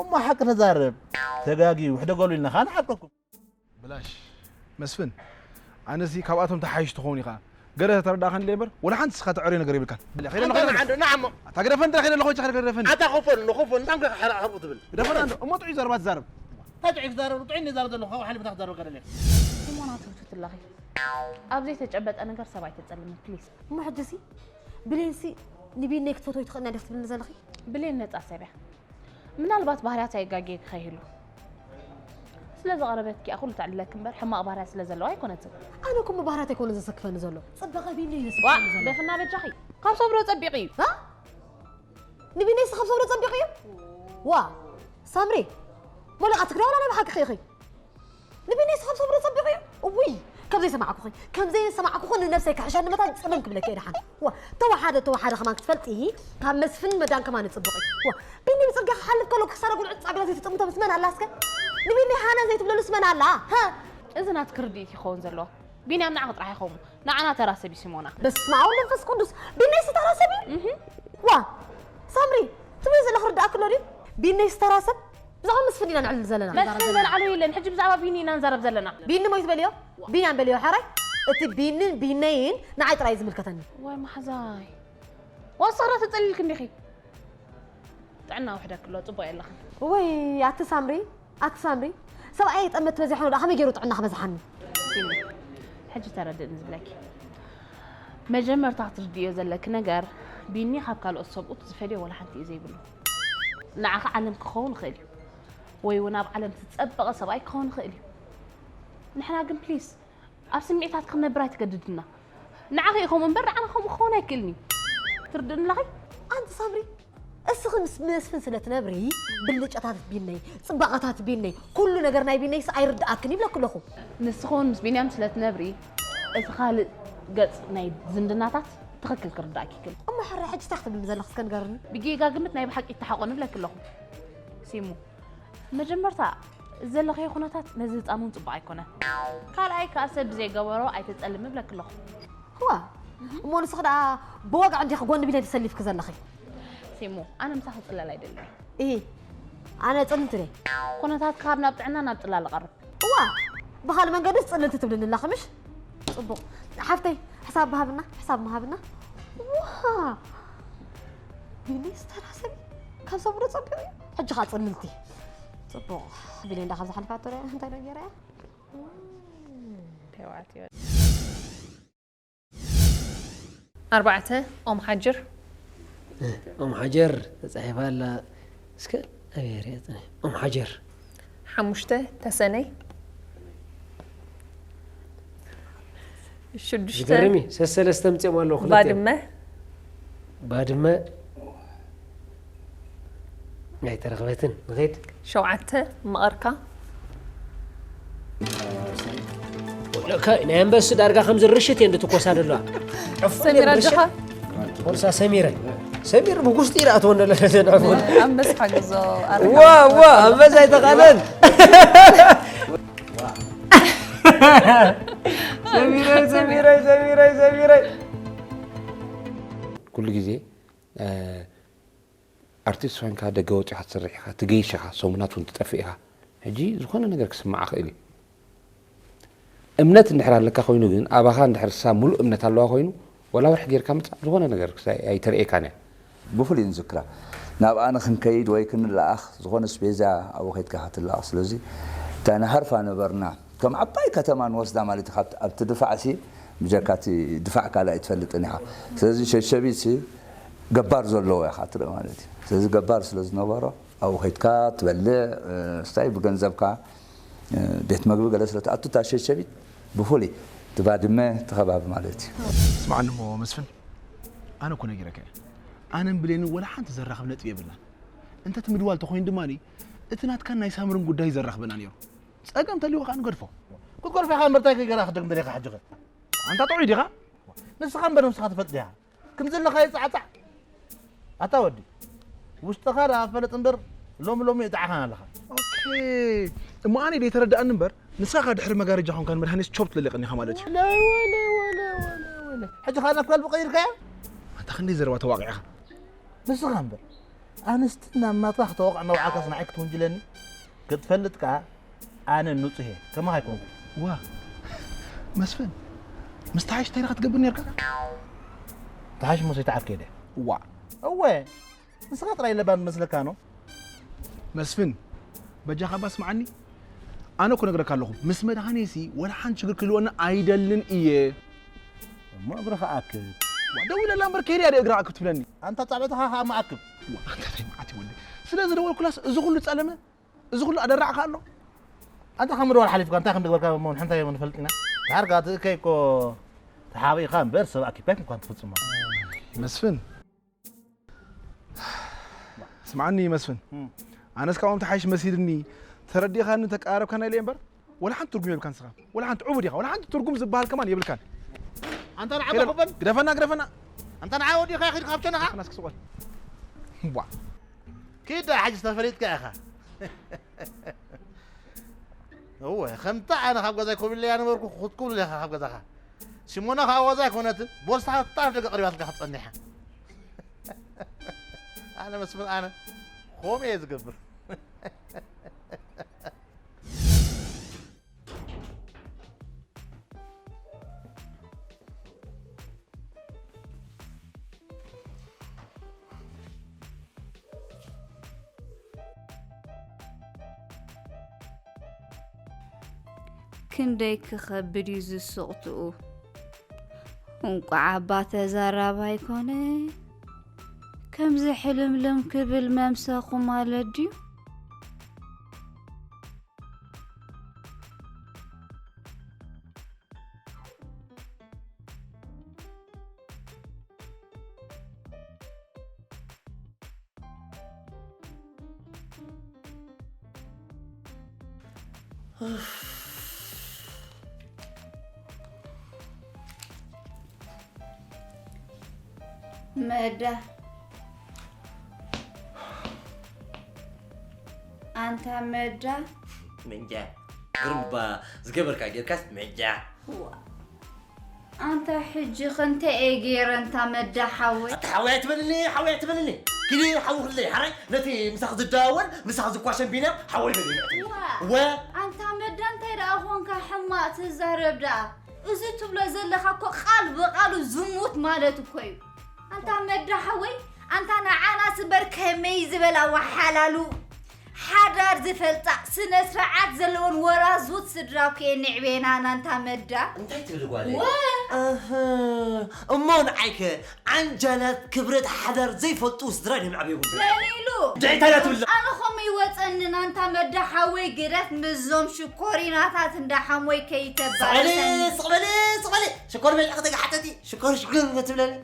እሞ ሓቂ ተዛረብ። ተጋግዩ፣ ሕደገሉ ኢልና ኸኣ ንሓቀኩም። ብላሽ መስፍን፣ ኣነሲ ካብኣቶም ተሓይሽ ትኸውን ኢኻ። ገለ ተረዳእኻኒ ኢለ እምበር፣ ወላ ሓንቲ ንስኻ ተዕርዮ ነገር የብልካን። ከይደ ኣለኹ፣ ከይደ ኣለኹ። ኣታ ግደፈኒ፣ ጥራሕ ከይደ ኣለኹ፣ ወይስ ከይደ ግደፈኒ። ኣታ ክፈል፣ ንኽፈል፣ እንታይ እምበር ሓራ ሓብኡ ትብል? ግደፈኒ ኣንዶ፣ እሞ ጥዑይ ዘረባ ትዛረብ። እንታይ ጥዑይ ክዛረብ? ጥዑይ እየ ዝዛረብ ዘለኹ፣ ካብኡ ሓሊፉ እንታይ ክዛረብ ከደልየ? ሲሞና ትውትት ኣለኺ። ኣብ ዘይተጨበጠ ነገር ሰብ ኣይተጸልሚ፣ ፕሊዝ። እሞ ሕጂሲ፣ ብሌንሲ ንቢነይ ክትፈትዎ ትኽእልና ዲኺ ትብልኒ ዘለኺ? ብሌን ነጻ ሰብ እያ። ምናልባት ባህርያት ኣይጋጌ ክኸይህሉ ስለ ዘቕረበትኪ እያ ኩሉ ተዕልለኪ እምበር ሕማቕ ባህርያት ስለ ዘለዋ ኣይኮነትን። ኣነ እኮ እሞ ባህርያት ኣይኮነ ዘሰክፈኒ ዘሎ፣ ጽባቐ ቢኒ እዩ ዋ ዘሰክፈኒ ዘሎ። ደፍና በጃኺ ካብ ሰብሮ ጸቢቑ እዩ። እ? ንቢኒ እስኻ ካብ ሰብሮ ጸቢቑ እዩ? ዋ ሳምሪ፣ ሞለቓ ትግራይ ዋላ ናይ ብሓቂ ኢኺ? ንቢኒ እስኻ ካብ ሰብሮ ጸቢቑ እዩ? እውይ ከም ዘይሰማዕኩኺ፣ ከም ዘይሰማዕኩኺ ንነብሰይ ክሕሸኒ መታን ጽምም ክብለኪ እየ ደሓን። ዋ ተወሓደ ተወሓደ ከማን ክትፈልጢ ካብ መስፍን መዳን ከማን ጽቡቕ እዩ። ዋ ቢኒ ብጽርግያ ክሓልፍ ከሎ ክሳራ ጉልዑ ጻግላ ዘይትጥምቶ ምስ መን ኣላ እስከ? ንቢኒ ሃና ዘይትብለሉስ መን ኣላ? ሃ? እዚ ናትኪ ርድኢት ይኸውን ዘለዎ። ቢንያም ንዓኺ ጥራሕ ኣይኸውን። ንዓና ተራ ሰብ እዩ ሲሞና። በስመ ኣብ ወወልድ ወመንፈስ ቅዱስ። ቢኒስ ተራ ሰብ እዩ? እህ። ዋ ሳምሪ ትብሊ ዘለኺ ርዳእኪ ኣሎ ድዩ? ቢኒስ ተራ ሰብ? ብዛዕባ መስፍን ኢና ነዕልል ዘለና። መስፍን ዘልዓሎ የለን። ሕጂ ብዛዕባ ቢኒ ኢና ንዛረብ ዘለና። ቢኒ ሞይት በልዮ? ቢንያም በልዮ ሓራይ? እቲ ቢንን ቢነይን ንዓይ ጥራይ እዩ ዝምልከተኒ። ዋይ ማሕዛይ። ዋው ሰኽራ ተጸሊልኪ እንዲኺ። ጥዕና ውሕደኪ ኣሎ ጽቡቕ የለኽን። ወይ ኣቲ ሳምሪ ኣቲ ሳምሪ ሰብኣይ ጠመት በዚሑ ደኣ ከመይ ገይሩ ጥዕና ክበዝሓኒ? ሲሚ ሕጂ ተረድእኒ ዝብለኪ። መጀመርታ ክትርድእዮ ዘለኪ ነገር ቢኒ ካብ ካልኦት ሰብኡት ዝፈልዮ ወላ ሓንቲ እዩ ዘይብሉ። ንዓኺ ዓለም ክኸውን ይኽእል እዩ ወይ እውን ኣብ ዓለም ዝጸበቐ ሰብኣይ ክኸውን ይኽእል እዩ። ንሕና ግን ፕሊስ ኣብ ስምዒታት ክንነብር ኣይትገድድና። ንዓኺ እዩ ከምኡ እምበር ንዓና ከምኡ ክኸውን ኣይክእልን እዩ። ትርድእኒ ኣለኺ? ኣንቲ ሳምሪ እስኺ ምስ መስፍን ስለ ትነብሪ ብልጫታት ቢነይ፣ ጽባቐታት ቢነይ፣ ኩሉ ነገር ናይ ቢነይስ ኣይርድኣክን ይብለኪ ኣለኹ። ንስኺ እውን ምስ ቢንያም ስለ ትነብሪ እቲ ካልእ ገጽ ናይ ዝምድናታት ትኽክል ክርድኣኪ ይክእል። እሞ ሕራይ ሕጂ እንታይ ክትብልኒ ዘለኺ እስከ ንገርኒ? ብጌጋ ግምት ናይ ብሓቂ ይተሓቆ ንብለኪ ኣለኹ ሲሙ። መጀመርታ ዘለኽዮ ኩነታት ነዚ ህፃን እውን ፅቡቕ ኣይኮነን። ካልኣይ ከዓ ሰብ ብዘይገበሮ ኣይተፀልሚ እብለኪ ኣለኹ። እዋ እሞ ንስኺ ደኣ ብወግዒ እንዲኺ ጎኒ ቢለይ ተሰሊፍኪ ዘለኺ? ሲሙ ኣነ ምሳኺ ክፅለል ኣይደልን። እሂ ኣነ ፅልልቲ ድየ? ኩነታትኪ ካብ ናብ ጥዕና ናብ ፅላል ይቐርብ። እዋ ብኻልእ መንገድስ ፅልልቲ ትብልኒ ኣለኺ ምሽ? ፅቡቕ ሓፍተይ ሕሳብ ምሃብና ሕሳብ ምሃብና። ዋ ቢኒ ዝተራሰቢ ካብ ሰብሮ ፀቢቑ እዩ። ሕጂ ኸዓ ፅልልቲ ፅቡቕ ቢኒ እንዳ ካብ ዝሓልፋቶ እንታይ ዶ ገይራ እያ? ተባዕትዮ ኣርባዕተ ኦም ሓጀር። ኦም ሓጀር ተፃሒፋ ኣላ። እስከ ኣበይ ሪኣ ፅነ ኦም ሓጀር። ሓሙሽተ ተሰነይ። ሽዱሽተ ዝገርም እዩ። ሰሰለስተ ምፅኦም ኣለዉ ክልተ። ባድመ ባድመ ኣይተረኽበትን። ንኸይድ ሸውዓተ መቐርካ ናይ ኣንበስ ዳርጋ ከምዚ ርሽት እየ እንድትኮሳ ደለዋ። ሰሚራ ዲኻ? ፖልሳ ሰሚረ ሰሚር ብጉስጢ ኢላ ኣትወን ደለ ተንዕፎ ኣንበስ ሓግዞ ዋ ዋ ኣንበስ ኣይተኻለን። ሰሚረይ ሰሚረይ ሰሚረይ ሰሚረይ ኩሉ ግዜ ኣርቲስት ኮይንካ ደገ ወፂኻ ትሰርሕ ኢኻ፣ ትገይሽ ኢኻ፣ ሰሙናት እውን ትጠፍእ ኢኻ። ሕጂ ዝኾነ ነገር ክስምዓ ክእል እዩ። እምነት እንድሕር ኣለካ ኮይኑ ግን ኣባኻ እንድሕር እሳ ሙሉእ እምነት ኣለዋ ኮይኑ ወላ ወርሒ ጌርካ ምፃእ ዝኾነ ነገር ክሳ- ኣይተርእየካን እያ። ብፍሉይ ንዝክራ ናብኣ ንክንከይድ ወይ ክንለኣኽ ዝኾነ ስፔዛ ኣብኡ ከይድካ ክትለኣኽ ስለዚ እታ ንሃርፋ ነበርና ከም ዓባይ ከተማ ንወስዳ ማለት እዩ። ካብቲ- ኣብቲ ድፋዕ ሲ ብጀካ እቲ ድፋዕ ካልእ ኣይትፈልጥን ኢኻ። ስለዚ ሸሸቢት ሲ ገባር ዘለዎ ኢኻ ትርኢ ማለት እዩ። ስለዚ ገባር ስለ ዝነበሮ ኣብኡ ከይድካ ትበልዕ ስታይ ብገንዘብካ ቤት መግቢ ገለ ስለ ትኣቱ እታ ሸሸቢት ብፍሉይ እቲ ባድመ እቲ ከባቢ ማለት እዩ። ስምዓኒ እሞ መስፍን ኣነ እኮ ነጊረካ እየ ኣነን ብሌንን ወላ ሓንቲ ዘራኽብ ነጥቢ የብልናን እንተ እቲ ምድዋል ተኾይኑ ድማ እቲ ናትካን ናይ ሳምርን ጉዳይ ዘራኽበና ነይሩ ጸገም ተልዎ ከዓ ንገድፎ ክትጎድፎ ኢኻ እምበር እንታይ ከይገራ ክደግም ደሊኻ ሕጂ ኸ ኣንታ ጥዑይ ዲኻ ንስኻ እምበር ነብስኻ ትፈልጥ ዲኻ ክም ዘለኻ ይጻዕጻዕ ኣታ ወዲ ውሽጥኻ ደኣ ፈለጥ እምበር ሎሚ ሎሚ ይጣዕኻን ኣለኻ ኦኬ እሞ ኣነ ደይ ተረዳእኒ እምበር ንስኻ ድሕሪ መጋረጃ ኾንካ ንመድሃኒስ ቾፕ ትለሊቕኒ ኢኻ ማለት እዩ ወለ ወለ ወለ ወለ ወለ ሕጂ ኻና ኳል ብቐይርካያ ኣታ ክንደይ ዘረባ ተዋቂዕኻ ንስኻ እምበር ኣንስቲ ናብ ናትካ ክተወቕዕ ነውዓልካስ ንዓይ ክትውንጅለኒ ክትፈልጥ ከኣ ኣነ ንጹህ እየ ከማኻ ኣይኮንኩ ዋ መስፍን ምስ ተሓሽ እንታይ ኢኻ ትገብር ነርካ ተሓሽ ሙሴ ተዓርከ ኢለ ዋ እወ ንስኻ ጥራይ ለባም መስለካ ኖ መስፍን በጃኻ ባ ስምዓኒ ኣነ እኮ ነግረካ ኣለኹ ምስ መድሃኔሲ ወላ ሓንቲ ሽግር ክህልወና ኣይደልን እየ እሞ እግርኻ ኣክብ ደው ኢለላ እምበር ከይደ እያ እግርኻ ኣክብ ትብለኒ ኣንታ ጻዕበትኻ ከዓ መኣክብ ኣንታ ናይ መዓት ይወደ ስለ ዝደወልኩላስ እዚ ኩሉ ጸለመ እዚ ኩሉ ኣደራዕካ ኣሎ ኣንታ ከም ምድዋል ሓሊፍካ እንታይ ከም ድግበርካ እሞ ንሕንታይ እሞ ንፈልጥ ኢና ዳርጋ ትእከይ እኮ ተሓቢእካ እምበር ሰብ ኣኪብካ ኣይኮንካን ትፍጽሞ መስፍን ስምዓኒ መስፍን ኣነስ ካብኦም ተሓይሽ መሲልኒ ተረዲኻኒ ተቀራረብካና ኢለ እምበር ወላ ሓንቲ ትርጉም የብልካን ንስኻ ወላ ሓንቲ ዕቡድ ኢኻ ወላ ሓንቲ ትርጉም ዝበሃል ከማን የብልካን ኣንታ ንዓበ ክበል ግደፈና ግደፈና ኣንታ ንዓ ወዲኻ ኺድ ካብ ጨነኻ ኣናስ ክስቆል ዋ ኪድ ሕጂ ተፈሊጥካ ኢኻ እወ ከምታ ኣነ ካብ ገዛይ ኮብለ እያ ነበርኩ ክትኩብል ኢኻ ካብ ገዛኻ ሲሞና ከዓ ዋዛ ኣይኮነትን ቦርሳ ታፍ ደገ ቀሪባትልካ ክትፀኒሓ ኣነ መስፍን ኣነ ኾም እየ ዝገብር ክንደይ ክኸብድ እዩ ዝስቕትኡ እንቋዕ ኣባ ተዛራባይ ኮነ ከምዚ ሕልምልም ክብል መምሰኹ ማለት ድዩ መዳ ኣንታ መዳ ምንጃ ግርምባ ዝገበርካ ጌርካስ ምንጃ ኣንታ ሕጂ ኸ እንታይ እየ ገይረ እንታ መዳ ሓወይ ኣታ ሓወይ ኣይትበልኒ ሓወይ ኣይትበልኒ ኪዲ ሓዊ ክልለይ ሓራይ ነቲ ምሳኽ ዝደዋወል ምሳኽ ዝኳሸን ቢንያም ሓወይ በልኒ ዋ ወ ኣንታ መዳ እንታይ ደኣ ኾንካ ሕማቕ ትዛረብ ደኣ እዚ ትብሎ ዘለኻ እኮ ቃል ብቃሉ ዝሙት ማለት እኮ እዩ ኣንታ መዳ ሓወይ ኣንታ ንዓናስ እምበር ከመይ ዝበላ ወሓላሉ ሓደ ሓዳር ዝፈልጣ ስነ ስርዓት ዘለወን ወራዙት ስድራ እኮ እየን ንዕቤና ናንታ መዳ። እንታይ ትብሊ ጓለይ? ወ- ኣህ፣ እሞ ንዓይከ ዓንጃላት ክብረት ሓዳር ዘይፈልጡ ስድራ ድዮም ዓብዮም? መን ኢሉ? እንታይ ኢላ ትብል? ኣነ ኸም ይወፀኒ ናንታ መዳ ሓወይ ግደፍ፣ ምዞም ሽኮሪናታት እንዳ ሓሞይ ስቐለ ከይተባረሰኒ። ስቐለ ስቐለ ሽኮር መጫ ከተጋሓተቲ ሽኮር ሽኮር ትብለኒ።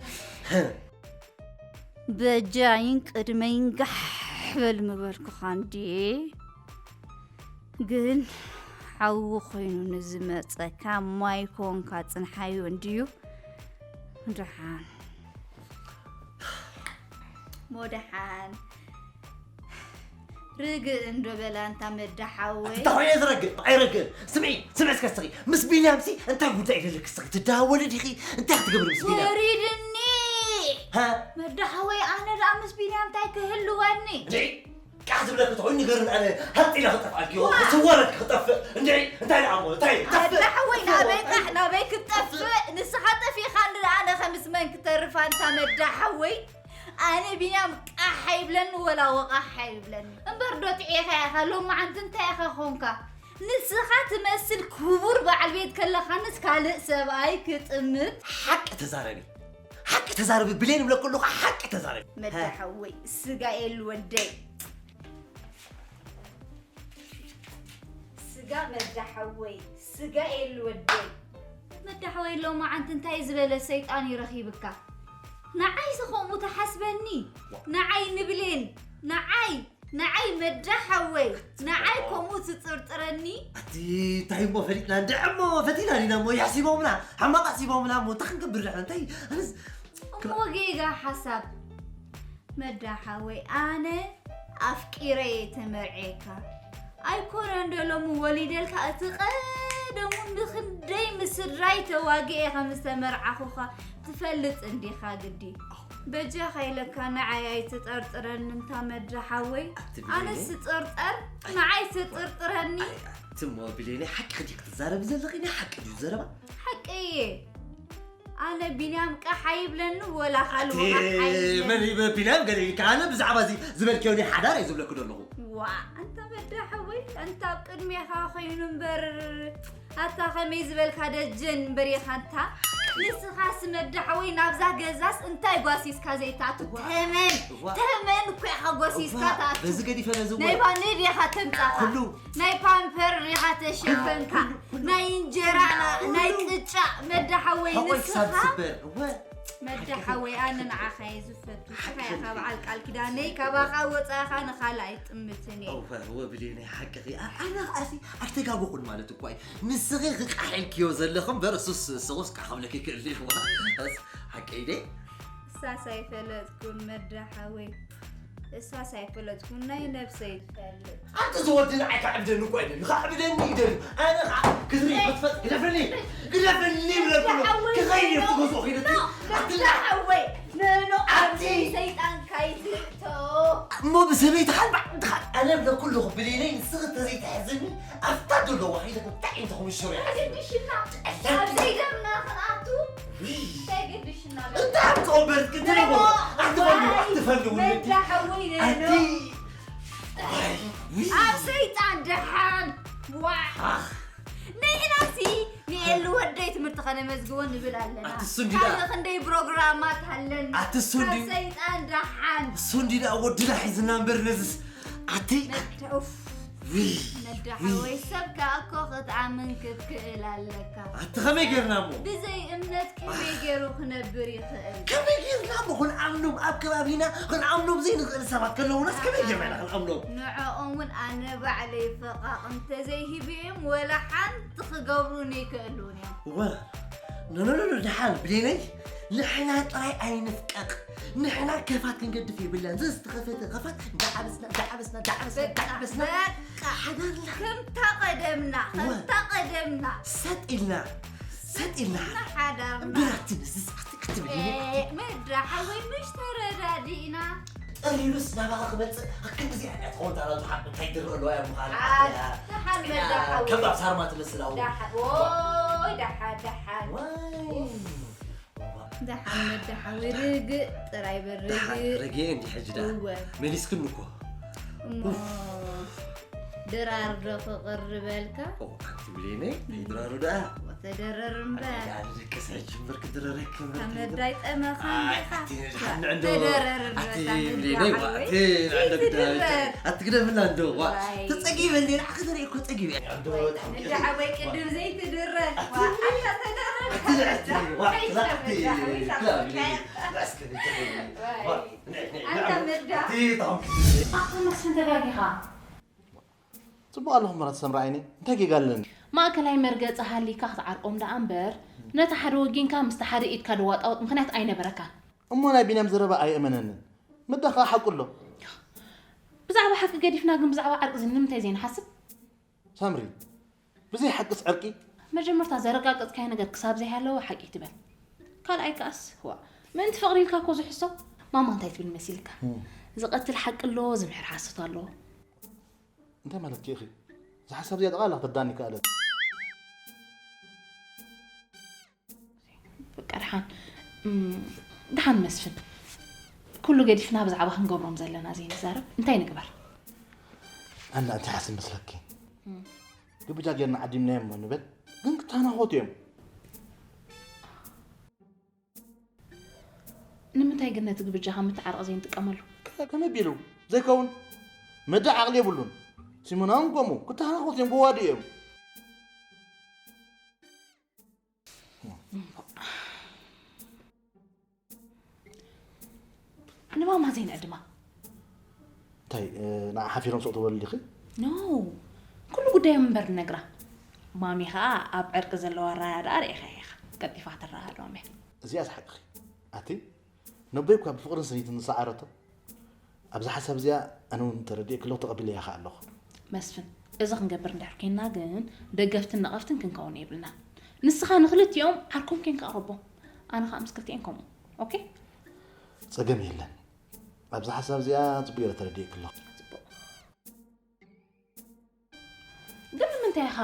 በጃይን ቅድመይን ጋሕ በል ምበልኩኻ እንድየ። ግን ሓዊ ኮይኑ ንዝመፀካ ማይ ኮንካ ፅንሓዮ እንድዩ። ደሓን ሞ ደሓን ርግእ እንዶ በላ እንታ መዳ ሓወይ። እንታይ ኮይነ ዝረግእ? ኣይረግእን። ስምዒ፣ ስምዒ እስከ ስትኺ። ምስ ቢንያምሲ እንታይ ጉዳይ ዘለኪ ስትኺ? ትደሃወሊ ዲኺ? እንታይ ክትገብሪ ምስ ቢንያም? ወሪድኒ። ሃ? መዳ ሓወይ፣ ኣነ ደኣ ምስ ቢንያም እንታይ ክህልወኒ? እንዴ? ቃሕ ዝብለኪ ተኾይኑ ንገርን ኣነ ሃጥ ኢለ ክጠፍኣልኪ። ዋ! ክስወረኪ ክጠፍእ። እንዴ? እንታይ ደኣ እሞ? እንታይ? ጠፍእ! መዳ ሓወይ፣ ናበይ ቃሕ፣ ናበይ ክትጠፍእ? ንስኻ ጠፊእኻ እንድኣ ኣነ ከምስ መን ክተርፍ ኣንታ መዳ ሓወይ? ኣነ ቢንያም ቃሕ ኣይብለኒ ወላ ወቓሕ ኣይብለኒ። እምበር ዶ ጥዒኻ ኢኻ? ሎማዓንቲ እንታይ ኢኻ ኾንካ? ንስኻ ትመስል ክቡር በዓል ቤት ከለኻንስ ካልእ ሰብኣይ ክጥምት? ሓቂ ተዛረቢ። ሓቂ ተዛረቢ ብሌን እብለኪ ኣለኹ፣ ሓቂ ተዛረቢ። መዳ ሓወይ፣ ስጋ የል ወደይ። ስጋ መዳ ሓወይ፣ ስጋ የል ወደይ። መዳ ሓወይ፣ ሎማዓንቲ እንታይ ዝበለ ሰይጣን እዩ ረኺብካ? ንዓይ ዝኸምኡ ትሓስበኒ? ንዓይ ንብሌን፣ ንዓይ፣ ንዓይ መዳ ሓወይ፣ ንዓይ ከምኡ ትጥርጥረኒ? ኣቲ እንታይ እሞ ፈሊጥና፣ እንድዒ እሞ ፈቲና ዲና እሞ የሕሲቦምና፣ ሓማቕ ኣሕሲቦምና እሞ እንታይ ክንገብር ንሕና? እንታይ ኣነስ እሞ ጌጋ ሓሳብ። መዳ ሓወይ፣ ኣነ ኣፍቂረ እየ ተመርዔካ። ኣይኮነን ዶ ሎሚ ወሊደልካ፣ እቲ ቀደሙ ንኽንደይ ምስ ስድራይ ተዋጊኤ ከም ዝተመርዓኹኻ ትፈልጥ እንዲኻ ግዲ። በጃኻ ኢለካ ንዓይ ኣይትጠርጥረኒ እንታ መዳ ሓወይ። ኣቲ ብሌነይ። ኣነስ ትጠርጠር፣ ኣይ፣ ንዓይ ትጥርጥረኒ። ኣይ፣ ኣቲ እሞ ብሌነይ ሓቂ ዲኺ ትዛረቢ ዘለኺ? ናይ ሓቂ ድዩ ዘረባ? ሓቂ እየ። ኣነ ቢንያም ቃሕ ኣይብለኒ ወላ ካልእ ኣቲ ወቓሕ ኣይብለኒ። መን ይበ-፣ ቢንያም ገለ ኢልካ፣ ኣነ ብዛዕባ እዚ ዝበልክዮ ናይ ሓዳር እየ ዝብለኪ ዘለኹ። ዋ፣ ኣንታ መዳ ሓወይ፣ ኣንታ ኣብ ቅድሜኻ ኮይኑ እምበር፣ ኣታ ከመይ ዝበልካ ደጀን እምበር ኢኻ ኣንታ። ንስኻስ መዳ ሓወይ ናብዛ ገዛስ እንታይ ጓሲስካ ዘይትኣቱ? እዋ። ተመን፣ እዋ። ተመን እኮ ኢኻ ጓሲስካ እዋ፣ ትኣቱ። በዚ ገዲፈ ነዚ ናይ እዋ። ባኒ ዲኻ ተምጻኻ? ኩሉ። ናይ ፓምፐር ዲኻ ተሸፈንካ? ኩሉ፣ ኩሉ። ናይ እንጀራ፣ ኩሉ። ናይ ቅጫ መዳ ሓወይ ሐቆይ ክሳብ ንስኻ? ዝስበር። እወ። መዳ ሓቂ፣ ሓወይ ኣነ ሓቂ። ንዓኻ እየ ዝፈቱ። ንስኻ ሓቂ። ኢኻ በዓል ቃል ኪዳነይ፣ ካባኻ ወጻኻ ንኻልእ ኣይጥምትን እየ። እወ፣ እወ ብሌነይ ሓቅኺ። ኣ-፣ ኣነ ኸኣሲ ኣይተጋገኹን ማለት እኳ እዩ። ንስኺ ክቃሕ ኢልክዮ ዘለኺ እምበር እሱስ፣ እሱስ ቃሕ ክብለኪ ይክእል እዩ። እወ፣ ሓቀይ ደይ? እሳስ ኣይፈለጥኩን መዳ ሓወይ። እሳስ ኣይፈለጥኩን፣ ናይ ነብሰይ ትፈልጥ። ኣንቲ ዝወዲ ንዓይ ከዕብደኒ እኮ ይደሊ፣ ከዕብደኒ ይደሊ። ኣነ ከዓ ክትርኢ ክትፈጥ-፣ ግደፈኒ፣ ግደፈኒ ይብለኩ። ሓወይ፣ ክኸይድ እየ፣ ኖ፣ ትገዝኦ ኺደቲ። ኖ፣ ኣትላ። ሓወይ፣ ኖ፣ ኖ፣ ኣንቲ። ኣብቲ ሰይጣን ካይትእቶ። እሞ ብሰበይትኻን ባዕልትኻን ኣነ ብለኩ ኣለኹ ብሌነይ፣ ንስኺ ተዘይትሕዝኒ፣ ኣብታ ዘለዋ ኺደ እንታይ ኢንትኹም ሽሮ እያ? ኣገድሽና። ኣላ። ኣብ ዘይደምና ክንኣቱ። ውይ። እንታይ ኣገድሽና? እንታይ ኣብ ትቕበል? ክትለዎ። ኖ። ኣትፈሉ፣ ኣትፈሉ፣ ውይ። መዳ ሓወይ ነኖ። ኣንቲ። ዋይ፣ ውይ። ኣብ ሰይጣን ደሓን። ዋ። ኣኽ። ንሕናሲ ንኤሉ ወደይ ትምህርቲ ከነመዝግቦ ንብል ኣለና። ኣቲ እሱ እንዲ ካልእ ደኣ። ክንደይ ፕሮግራማት ኣለና። ኣቲ እሱ እንዲ ካብ ሰይጣን ደሓን። እሱ እንዲ ደኣ ወድና ሒዝና እምበር ነዝስ። ኣቲ መዳ-፣ ኡፍ። ውይ፣ መዳ ውይ። ሓወይ፣ ሰብ ከኣ እኮ ክትኣምን ክትክእል ኣለካ። ኣቲ ከመይ ጌርና እሞ? ብዘይ እምነት ከመይ ገይሩ ክነብር ይኽእል? ከመይ ጌርና እሞ ክንኣምኖም? ኣብ ከባቢና ክንኣምኖም ዘይንኽእል ሰባት ከለዉናስ ከመይ ጌርና ኢና ክንኣምኖም? ንዕኦም እውን ኣነ ባዕለይ ፈቓቕ እንተዘይሂበዮም ወላ ሓንቲ ክገብሩኒ ኣይክእሉን እዮም። እወ። ኖ፣ ኖ፣ ኖ፣ ኖ፣ ደሓን ብሌነይ፣ ንሕና ጥራይ ኣይንፍቀቕ። ንሕና ከፋት ክንገድፍ የብልናን። ዘዝተኸፈተ ከፋት እንዳዓበስና፣ እንዳዓበስና፣ እንዳዓበስና፣ በቃ፣ እንዳዓበስና። በቃ። ሓዳርና። ከምታ ቀደምና፣ እወ። ከምታ ቀደምና። ሰጥ ኢልና፣ ሰጥ ኢልና። ሰጥ ኢልና ሓዳርና። እምበር ኣቲ ነዚ ሰዓት ክትብል እየ። ኤ፣ መዳ ሓወይ፣ ምሽ ተረዳዲእና። ጠሪሉስ ናባኻ ክመጽእ፣ ኣክንዲ እዚኣ እያ ትኸውን፣ እታ ናቱ ሓቂ እንታይ ትረአ ኣለዋ እያ ምዃና። ኣታ ሓን መዳ ሓወይ። ከም ኣብ ሳርማ ትመስል ኣው። ደሓን፣ ኦይ፣ ደሓን፣ ደሓን። ዋይ። ደሓን መዳ ሓወይ፣ ርግእ ጥራይ በል፣ ደሓን፣ ርግእ። ርግእ እንዲ ሕጂ ደኣ። እወ። መሊስክኒ እኮ። እሞ፣ ኡፍ። ድራር ዶ ክቕርበልካ? ኣቲ ብሌነይ ናይ ድራሩ ደኣ ተደረር እምበር ኣነ ደቀስ ሕጂ እምበር ክድረረኪ እምበር ካብ መዳይ ጠመኻ ኣይ እንዲኻ ኣቲ ንድሓን እንዶ ተደረር ኣቲ በታ ብሌነይ መዳይ ኣቲ ዘይትድረር። ኣቲ ግደፍላ እንዶ ዋ ዋይ። ተጸጊበ እንዴ ንዓኺ ዘርእኮ ጸጊበ እንዶ ንድሓ ወይ ቅድም ዘይትድረር ዋ ኣታ ተደረር ኣቲ ዋ ኣይ፣ ላዕቲ ሰበጃ፣ ወይ ክላ ሰበጃ። ብሌነይ ላስከ ዘይተገኘ ዋ ኣታ መዳ ኣቲ ታንኪ ኣቶ መስፍን ተጋጊኻ። ጽቡቕ ኣለኹ ምራት ሰምራ ዓይነይ እንታይ ጌጋ ኣለኒ? ማእከላይ መርገጺ ሃሊካ ክትዓርቆም ደኣ እምበር ነቲ ሓደ ወጊንካ ምስቲ ሓደ ኢድካ ደዋጣወጥ ምኽንያት ኣይነበረካን። እሞ ናይ ቢንያም ዘረባ ኣይእመነንን። ምዳ ከኣ ሓቁ ኣሎ። ብዛዕባ ሓቂ ገዲፍና ግን ብዛዕባ ዓርቂ እዚ ንምንታይ ዘይንሓስብ? ሳምሪ፣ ብዘይ ሓቅስ ዕርቂ? መጀመርታ ዘረጋገጽካዮ ነገር ክሳብ ዘይሃለወ ሓቂ ትበል። ካልኣይ ከኣስ ዋ ምእንቲ ፍቕሪ ኢልካ እኮ ዝሕሶ ማማ እንታይ ትብል መሲልካ? ዝቐትል ሓቂ ኣሎ ዝምሕር ሓሶት ኣሎ። እንታይ ማለት ኢኺ? እዚ ሓሳብ እዚኣ ጠቓላ ክትርዳኒ ከኣለት። በቃ ደሓን እም፣ ደሓን መስፍን ኩሉ ገዲፍና ብዛዕባ ክንገብሮም ዘለና ዘይንዛረብ እንታይ ንግበር? ኣና እንታይ ሓስብ መስለኪ? ግብጃ ጌርና ዓዲምናዮም እሞ ንበል ግን ክተናኾቱ እዮም። ንምንታይ ግን ነቲ ግብጃ ካብ ምትዓረቕ ዘይንጥቀመሉ? ከ- ከመይ ቢሉ ዘይከውን መዳ ዓቕሊ የብሉን። ሲሞናውን ከምኡ ክተናኾቱ እዮም። ጎዋዲ እዮም። ንማማ ዘይንዕድማ። እንታይ ንዓ ሓፊሮም ስቕ ትበሉ ዲኺ? ኖ ኩሉ ጉዳዮም እምበር ንነግራ። ማሚ ኸዓ ኣብ ዕርቂ ዘለዋ ራያ ደኣ ርኢኻ ኢኻ። ቀልጢፋ ትረኣ ሎሚ። እዚኣ ዝሓቅኺ። ኣቲ ነቦይ እኳ ብፍቕርን ስኒትን ዝሰዓረቶ ኣብዚ ሓሳብ እዚኣ ኣነ እውን ተረዲኤ ክለኹ ተቐቢለያ ኸዓ ኣለኹ። መስፍን እዚ ክንገብር እንድሕር ኮይንና ግን ደገፍትን ነቐፍትን ክንከውን የብልናን። ንስኻ ንክልቲኦም ዓርኮም ኮይንካ ኣቕርቦም። ኣነ ኸዓ ምስ ክልቲኤን ከምኡ። ኦኬ? ጸገም የለን። ኣብዚ ሓሳብ እዚኣ ጽቡቕ ገይረ ተረዲኤኪ ኣለኹ። ጽቡቕ። ግን ንምንታይ ኢኻ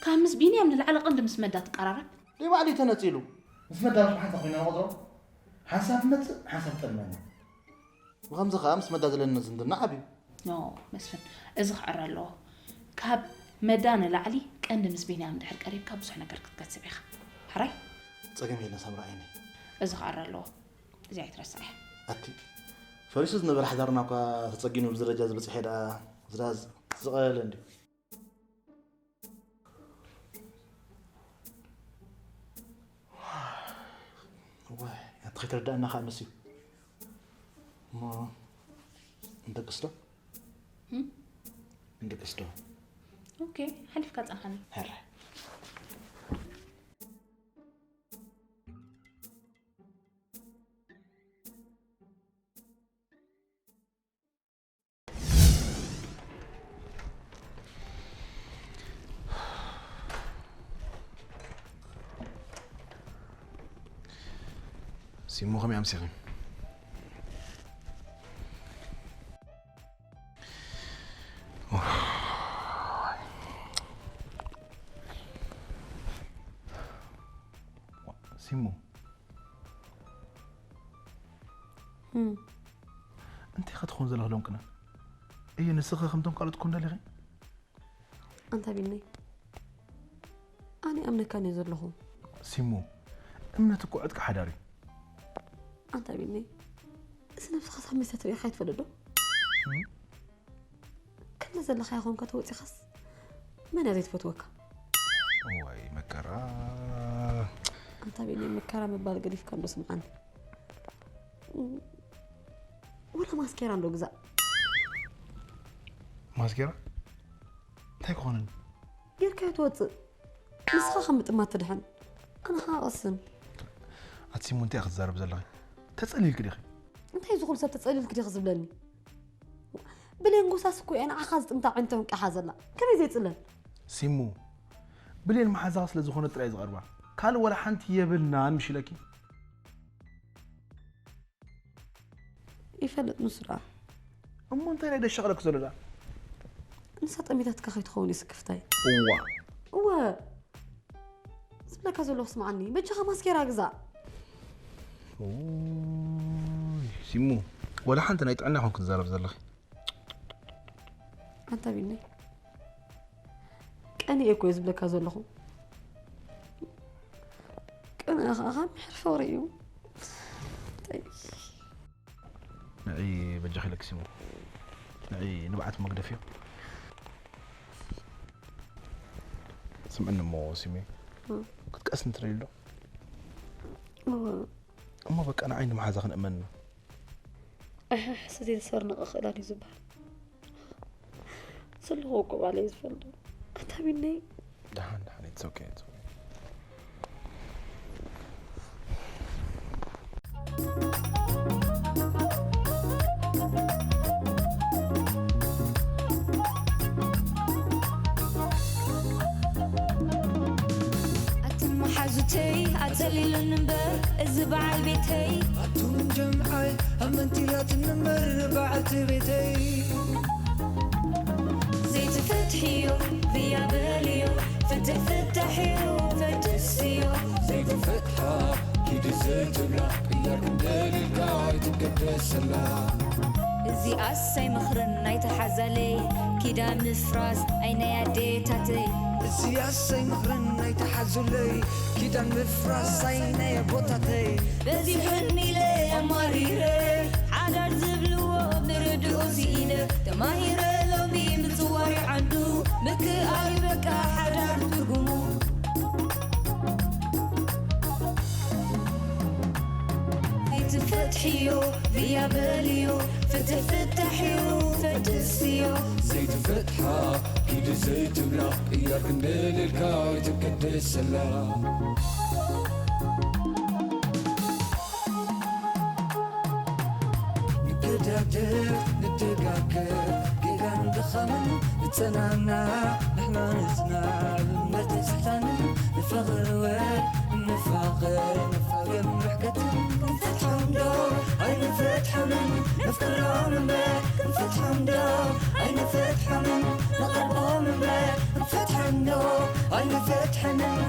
ካብ ምስ ቢንያም ንላዕሊ ቀንዲ ምስ መዳ ትቀራረብ? ደይ ባዕሉ እዩ ተነጺሉ። ምስ መዳ ርሑቕ ሓንሳብ ኮይና ንቖጽሮ። ሓንሳብ ትመጽእ፣ ሓንሳብ ትጠልመና። ብኸምዚ ኸኣ ምስ መዳ ዘለና ዝምድና ዓብዩ። ኖ መስፍን፣ እዚ ክዕረ ኣለዎ። ካብ መዳ ንላዕሊ ቀንዲ ምስ ቢንያም እንድሕር ቀሪብካ ብዙሕ ነገር ክትከስብ ኢኻ። ሕራይ? ጸገም የለን ሳምራ ዓይነይ። እዚ ክዕረ ኣለዎ። እዚ ኣይትረስዐ። ኣቲ ፈሪሱ ዝነበረ ሓዳርና እኳ ተጸጊኑ ኣብዚ ደረጃ ዝበጽሐ ደኣ ዝራዝ ዝቐለለ እንድዩ። ዋይ ኣቲ ከይተረዳእና ከዓ መስዩ እሞ እንደቅስ ዶ እም? እንደቅስ ዶ ኦኬ ሓሊፍካ ጸንሓኒ ሕረ ሲሞ ከመይ ኣምሲኺ? ሲሞ እንታይ ኸ ትኾን ዘለኽ ሎምቅነ? እየ ንስኺ ከምቶም ካልኦት ኮን ደሊኺ? ኣንታ ቢነይ ኣነ ኣምነካን እየ ዘለኹ። ሲሙ እምነት እኮ ዕጥቂ ሓዳር እዩ። ኣንታ ቢነይ እዚ ነብስኻ ሳብ መስተ ትሪእኻ ኣይትፈልጥ ዶ? ከም ዘለኻዮ ኾንካ ተወፂኻስ መን እያ ዘይትፈትወካ? ዋይ መከራ። ኣንታ ቢነይ መከራ ምባል ገዲፍካ እንዶ ስምዓኒ። ወላ ማስኬራ እንዶ ግዛእ። ማስኬራ እንታይ ክኾነኒ? ጌርካዮ ትወፅእ። ንስኻ ከም ምጥማት ትድሕን። ኣነ ኸዓ ቐስን። ኣቲ ሲሙ እንታይ ኢኺ ትዛረቢ ዘለኺ? ተፀሊልኪ ዲኺ? እንታይ እዚ ኹሉ ሰብ ተፀሊልኪ ዲኺ ዝብለኒ? ብሌን ጎሳስ እኮ እያ ንዓኻ ዝጥምታ ዕንተ ዕንቂሓ ዘላ። ከመይ ዘይፅለል? ሲሙ ብሌን መሓዛኺ ስለ ዝኾነት ጥራይ ዝቐርባ ካልእ ወላ ሓንቲ የብልናን ምሽ ኢለኪ። ይፈልጥ ንሱ ደኣ። እሞ እንታይ ናይ ደሸቕለክ ዘሎ ደኣ? ንሳ ጠሚታትካ ከይትኸውን እዩ ስክፍታይ። እዋ። እወ። ዝብለካ ዘለኹ ስምዓኒ። በጃኻ ማስኬራ ግዛእ። ኦይ፣ ሲሙ፣ ወላ ሓንቲ ናይ ጥዕና ይኹን ክትዛረብ ዘለኺ። ኣንታ ቢነይ፣ እየ እኮ እየ ዝብለካ ዘለኹ። ቅንኢ ኸዓ ካብ ምሕር ፍቕሪ እዩ። ጠይ- ንዒ በጃኺ ለክሲሞ፣ ንዒ ንብዓት መግደፍዮ። ስምዕኒ እሞ ሲሜ፣ ክትቀስ ንትረይ ኣሎ። እሞ በቃ ንዓይ ንመሓዛ ክንእመን። ኣሕሕስ ዘይተሰርነቐ ክእላን እዩ ዝበሃል። ዘለኹ እኮ ባዕለይ ዝፈልጦ። ኣታ ቢነይ። ደሓን ደሓን፣ it's okay, it's okay። ኣትን መሓዙተይ ኣጸሊሉን እምበር እዚ በዓል ቤተይ። ኣቱም ጀምዓይ ኣመንቲላትን እምበር በዓልቲ ቤተይ። ዘይትፈትሕዮ ብያ በልዮ፣ ፍትሕ ፍታሕዮ፣ ፈትስዮ። ዘይትፈትሓ ኪዲ ዘይትብላ፣ ቅያር ክንደልልካ ኣይትገደሰላ። እዚኣስ ኣይመኽርን ናይቲ ሓዛለይ፣ ኪዳን ምፍራስ ኣይ ናይ ኣዴታተይ። እዚኣስ ኣይመኽርን ናይቲ ሓዙለይ፣ ኪዳን ምፍራስ ኣይ ናይ ኣቦታተይ። በዚሑኒ ኢለ ኣማሪረ፣ ሓዳር ዝብልዎ ምርድኡ ስኢነ፣ ተማሂረ ሎሚ ምጽዋር ዓንዱ፣ ምክኣል በቃ ሓዳር ትርጉሙ። ዘይትፈትሕዮ ብያ በልዮ፣ ፍትሕ ፍታሕዮ ፈትስዮ። ዘይትፈትሓ ኪዲ ዘይትብላ፣ ቅያር ክንደልልካ ኣይትገደሰላ። ንገዳደፍ ንደጋገፍ፣ ጌጋን ድኻምን ንጸናናዕ፣ ንሕና ንጽናዕ። እምነት ንስሕታንን ንፋቐር ወይ ንፋቐር፣ ንፋለም ርሕቀትን ክንፈትሖም ዶ ኣይንፈትሖምን? ነፍቅሮም እምበር ክንፈትሖም ዶ ኣይንፈትሖምን? ንቐርቦም እምበር ክንፈትሖም ዶ ኣይንፈትሖምን?